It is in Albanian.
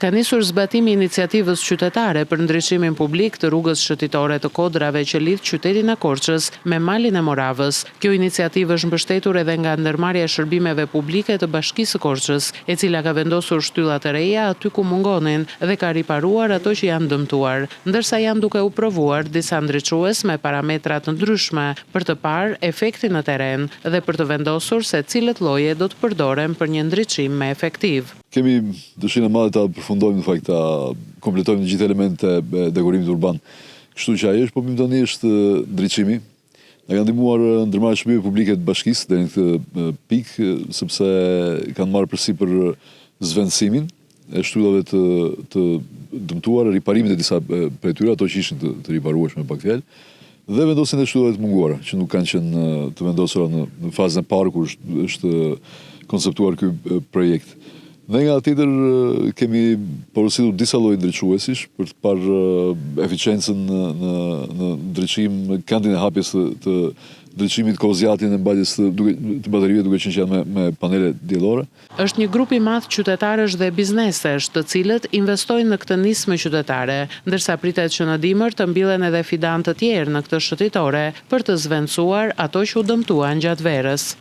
Ka nisur zbatimi i iniciativës qytetare për ndriçimin publik të rrugës shëtitore të kodrave që lidh qytetin e Korçës me Malin e Moravës. Kjo iniciativë është mbështetur edhe nga Ndërmarrja e Shërbimeve Publike të Bashkisë së Korçës, e cila ka vendosur shtylla të reja aty ku mungonin dhe ka riparuar ato që janë dëmtuar, ndërsa janë duke u provuar disa ndriçues me parametra të ndryshme për të parë efektin në terren dhe për të vendosur se cilët lloje do të përdoren për një ndriçim më efektiv. Kemi dëshirën e madhe ta përfundojmë në fakt ta kompletojmë të gjithë elementet e dekorimit urban. Kështu që ajo që po bëjmë tani është ndriçimi. Na ka ndihmuar ndërmarrja e shërbimeve publike të bashkisë deri në këtë pikë, sepse kanë marrë përsipër zëvendësimin e shtyllave të të dëmtuara, riparimin e disa prej tyre, ato që ishin të, të riparueshme me pak fjalë, dhe vendosjen e shtyllave të munguara, që nuk kanë qenë të vendosura në, në fazën e parë kur është, është konceptuar ky projekt. Ne nga ana tjetër kemi porositur disa lloje ndriçuesish për të parë eficiencën në në në ndriçim, këndin e hapjes të, të ndriçimit, kohëzgjatjen e mbajtjes të duke të baterive duke qenë që janë me me panele diellore. Është një grup i madh qytetarësh dhe biznesesh, të cilët investojnë në këtë nismë qytetare, ndërsa pritet që në dimër të mbillen edhe fidanë të tjerë në këtë shëtitore për të zëvendësuar ato që u dëmtuan gjatë verës.